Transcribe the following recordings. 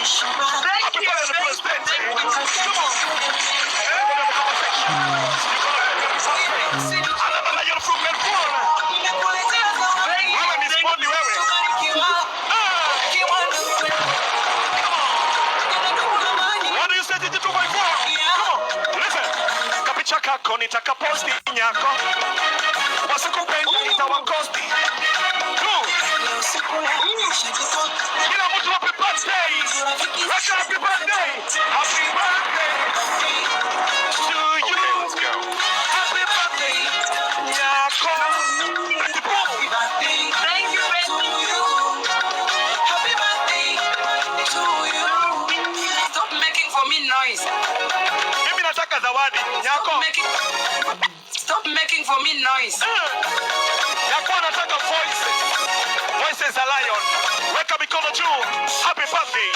Thank Happy you, birthday, thank you, President. thank you. Come on. Everybody in the comment section. Thank you, Wewe ni thank spondi you. wewe. Ah, come on. What do you say, Gigi 254? Come on. Listen. Kapicha kako nitakaposti nyako. Wasikupenda itawakosti. Two. Kila mtu happy birthday. Weka happy birthday. Happy birthday to Okay, you. let's go. Happy birthday nyako. Betty Boom. Thank you, Betty. Stop making for me noise. Mimi nataka zawadi Stop nyako. making stop making for me noise. Eh, Nyako anataka voices. Voices za lion. Weka mikono juu. Happy birthday.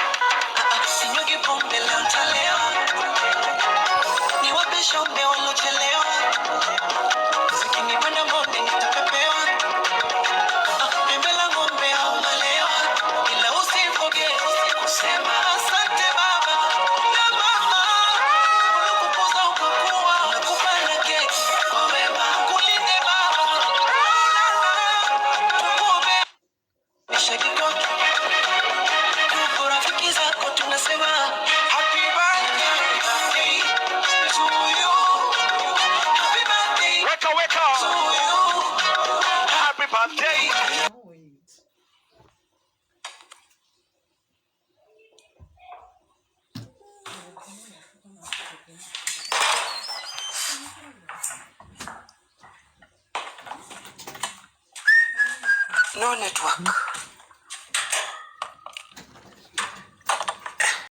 Weka weka. Happy birthday. Wait. No network.